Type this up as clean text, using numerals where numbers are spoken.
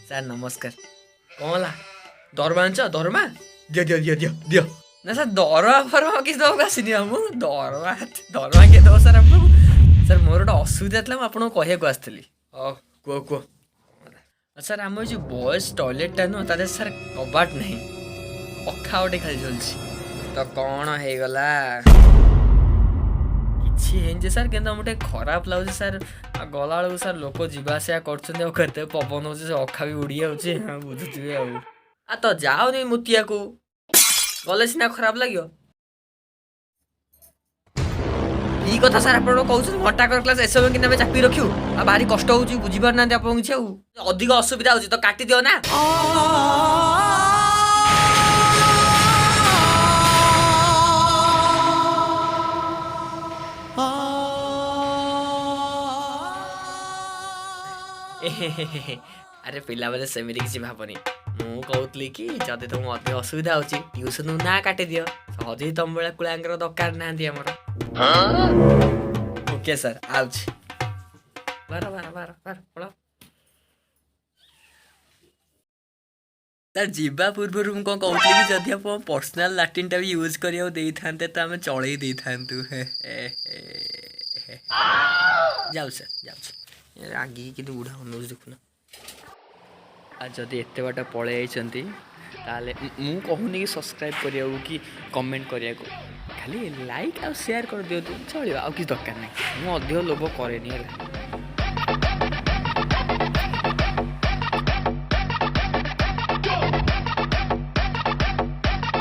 Sir ନମସ୍କାର। କ'ଣ ହେଲା, ଦରମା ଆଣିଛ? ଦରମା ଦିଅ ଦିଅ ଦିଅ ଦିଅ ଦିଅ। ନା ସାର୍, ଦରମା ଫରମା କିଛି ଦେବାକୁ ଆସିନି। ଆଉ ମୁଁ ଦରମା ଦରମା କିଏ ଦେବ ସାର୍ ଆପଣଙ୍କୁ? ସାର୍, ମୋର ଗୋଟେ ଅସୁବିଧା ଥିଲା, ମୁଁ ଆପଣଙ୍କୁ କହିବାକୁ ଆସିଥିଲି। ହଉ, କୁହ କୁହ। ସାର୍, ଆମ ଏ ଯେଉଁ ବଏଜ୍ ଟଏଲେଟ୍ଟା ନୁହଁ, ତା ଦେହରେ ସାର୍ କବାଟ ନାହିଁ, ଅଖା ଗୋଟେ ଖାଲି ଝୁଲୁଛି। ତ କ'ଣ ହେଇଗଲା? କିଛି ହେଇନି ଯେ ସାର୍, କିନ୍ତୁ ଆମକୁ ଟିକେ ଖରାପ ଲାଗୁଛି ସାର୍। ଆଉ ଗଲାବେଳକୁ ସାର୍ ଲୋକ ଯିବା ଆସିବା କରୁଛନ୍ତି, ଆଉ କେତେ ପବନ ହେଉଛି, ସେ ଅଖା ବି ଉଡ଼ି ଯାଉଛି। ହଁ, ବୁଝୁଥିବେ ଆଉ। ଆଉ ତ ଯାଉନି ମୁତିଆକୁ ଗଲେ ସିନା ଖରାପ ଲାଗିବ। କି କଥା ସାର୍ ଆପଣ କହୁଛନ୍ତି? ଘଣ୍ଟାକର କ୍ଲାସ୍ ଏସବୁ କିନ୍ତୁ ଆମେ ଚାପି ରଖିବୁ ଆଉ ଭାରି କଷ୍ଟ ହେଉଛି, ବୁଝିପାରୁନାହାନ୍ତି ଆପଣ କିଛି। ଆଉ ଅଧିକ ଅସୁବିଧା ହେଉଛି ତ କାଟିଦିଅ ନା। ଆରେ ପିଲାମାନେ, ସେମିତି କିଛି ଭାବନି। ମୁଁ କହୁଥିଲି କି ଯଦି ତମକୁ ଅଧିକ ଅସୁବିଧା ହେଉଛି, ଟ୍ୟୁସନ୍ ନା କାଟିଦିଅ। ସହଜେ ତମ ଭଳିଆ କୁଳାଙ୍କର ଦରକାର ନାହାନ୍ତି ଆମର। ଓକେ ସାର୍, ଆଉଛି। ବାର ବାର ବାର ବାର ପଳାଅ। ସାର୍, ଯିବା ପୂର୍ବରୁ ମୁଁ କ'ଣ କହୁଥିଲି କି ଯଦି ଆପଣ ପର୍ସନାଲ୍ ଲାଟିନ୍ଟା ବି ୟୁଜ୍ କରିବାକୁ ଦେଇଥାନ୍ତେ ତ ଆମେ ଚଳେଇ ଦେଇଥାନ୍ତୁ। ଯାଉଛି ସାର୍, ଯାଉଛି। ରାଗିକି କିନ୍ତୁ ବୁଢ଼ା ଅନଉଛି ଦେଖୁନ। ଆଉ ଯଦି ଏତେ ବାଟ ପଳେଇ ଯାଇଛନ୍ତି, ତାହେଲେ ମୁଁ କହୁନି କି ସବସ୍କ୍ରାଇବ୍ କରିବାକୁ କି କମେଣ୍ଟ କରିବାକୁ, ଖାଲି ଲାଇକ୍ ଆଉ ସେୟାର କରିଦିଅନ୍ତୁ, ଚଳିବ। ଆଉ କିଛି ଦରକାର ନାହିଁ। ମୁଁ ଅଧିକ ଲୋଭ କରେନି, ହେଲା।